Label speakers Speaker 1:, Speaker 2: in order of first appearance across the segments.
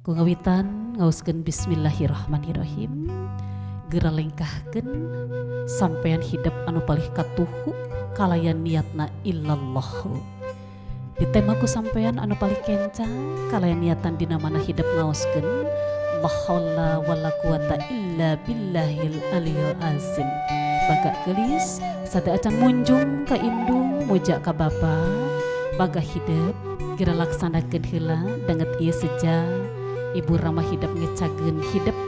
Speaker 1: Ku ngawitan ngaoskeun bismillahirrahmanirrahim, geura lengkahkeun sampean hidep anu palih katuhu kalayan niatna illallahu. Ditema ku sampean anu palih kenca kalayan niatan dina mana hidep ngaoskeun la haula wala quwata illa billahil aliyil azim. Baga geulis sateuacan munjung ka indung muja ka bapa, baga hidep geura laksanakeun heula danget ieu seja Ibu Rama hidep ngecageun hidep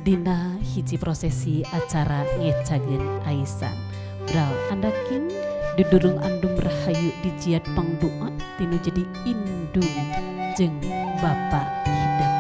Speaker 1: dina hiji prosesi acara ngecageun aisan. Bral andaking didurung andum rahayu dijiat pangdoa tinu jadi indung jeung bapa hidep.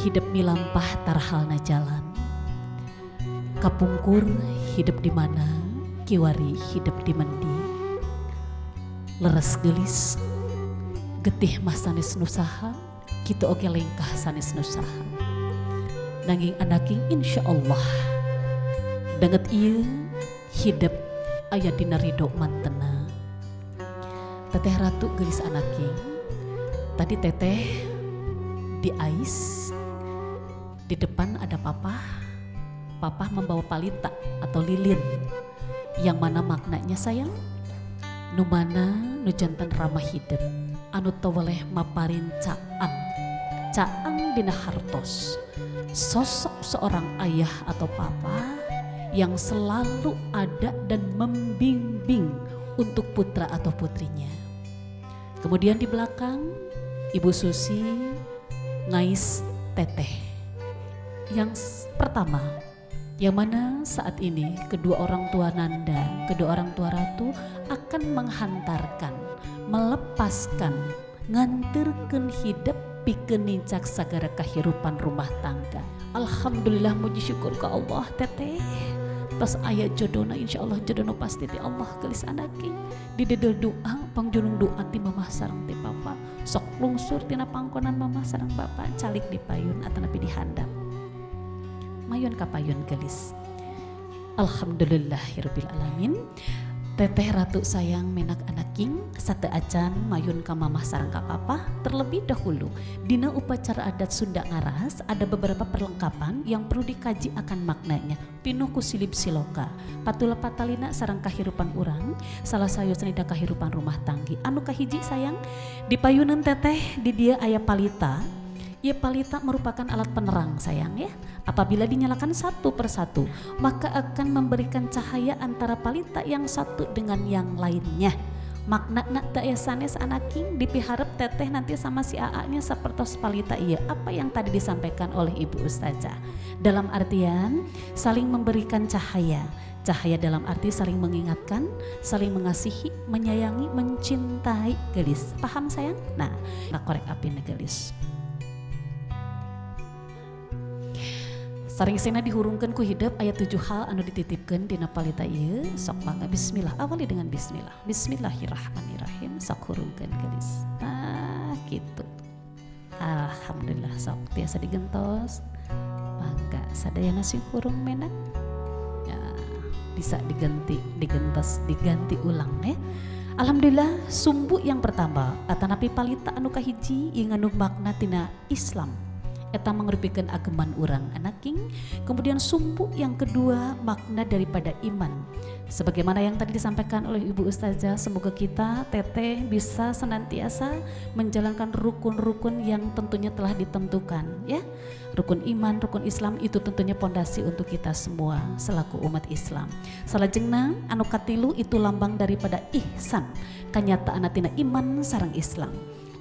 Speaker 1: Hidup milampah tarhalna jalan, kapungkur hidup di mana, kiwari hidup di mendi. Leres geulis, getih mah sanes nusaha, kitu oge lengkah sanes nusaha. Nanging anaking insyaallah danget ieu hidup aya dina ridho mantena. Teteh Ratu geulis anaking, tadi teteh di ais, di depan ada papa, papa membawa palita atau lilin, yang mana maknanya sayang, nu mana nu janten ramah hidup, anu teweleh maparin caang, caang dina hartos, sosok seorang ayah atau papa yang selalu ada dan membimbing untuk putra atau putrinya. Kemudian di belakang Ibu Susi ngais teteh. Yang pertama, yang mana saat ini kedua orang tua Nanda, kedua orang tua Ratu akan menghantarkan, melepaskan, nganterkeun hidup pikeun nincak sagara kahirupan rumah tangga. Alhamdulillah muji syukur ke Allah teteh. Tos aya jodona, insyaallah jodona pasti ti Allah geulis anaking. Didedel doa, pangjulung doa ti mamah sareng ti papa. Sok lungsur tina pangkonan mamah sareng papa, calik di payun atanapi di handap. Mayun kapayun gelis. Alhamdulillahirabbil alamin. Teteh Ratu sayang menak anaking sateuacan mayun ka mamah sareng ka papa terlebih dahulu. Dina upacara adat Sunda ngaras ada beberapa perlengkapan yang perlu dikaji akan maknanya. Pinuh ku silib siloka, patula patalina sareng kahirupan urang, salah sayosna dina kahirupan rumah tanggi. Anu kahiji sayang di payunan teteh di dia aya palita. Ya palita merupakan alat penerang sayang ya. Apabila dinyalakan satu persatu, maka akan memberikan cahaya antara palita yang satu dengan yang lainnya. Makna nak daya sanes anaking dipiharep teteh nanti sama si AA-nya sapertos palita iya. Apa yang tadi disampaikan oleh Ibu Ustazah. Dalam artian saling memberikan cahaya. Cahaya dalam arti saling mengingatkan, saling mengasihi, menyayangi, mencintai gelis. Paham sayang? Nah, korek api gelis. Saring sena dihurungkeun ku hidep aya 7 hal anu dititipkeun dina palita ieu. Sok mangga bismillah, awali dengan bismillah. Bismillahirrahmanirrahim. Sok hurungkeun gelis. Tah kitu. Alhamdulillah, sok tiasa digentos. Mangga sadayana simkuring menak. Ya, bisa diganti, digentos, diganti ulang ya. Alhamdulillah, sumbu yang pertama atanapi palita anu kahiji ngandung makna tina Islam, eta mangrupikeun ageman urang, anak king. Kemudian sumbu yang kedua makna daripada iman. Sebagaimana yang tadi disampaikan oleh Ibu Ustazah, semoga kita teteh bisa senantiasa menjalankan rukun-rukun yang tentunya telah ditentukan ya. Rukun iman, rukun Islam itu tentunya pondasi untuk kita semua selaku umat Islam. Salajengna anu katilu itu lambang daripada ihsan, kanyataan tina iman sareng Islam.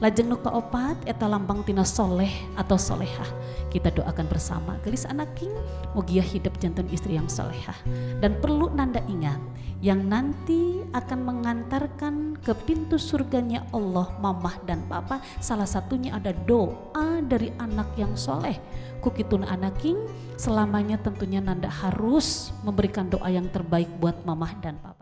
Speaker 1: Lajeng nu kaopat eta lambang tina soleh atau solehah. Kita doakan bersama geulis anak king, mugia hidup janten istri yang solehah. Dan perlu nanda ingat, yang nanti akan mengantarkan ke pintu surganya Allah, mamah dan papa, salah satunya ada doa dari anak yang soleh. Kukituna anak king, selamanya tentunya nanda harus memberikan doa yang terbaik buat mamah dan papa.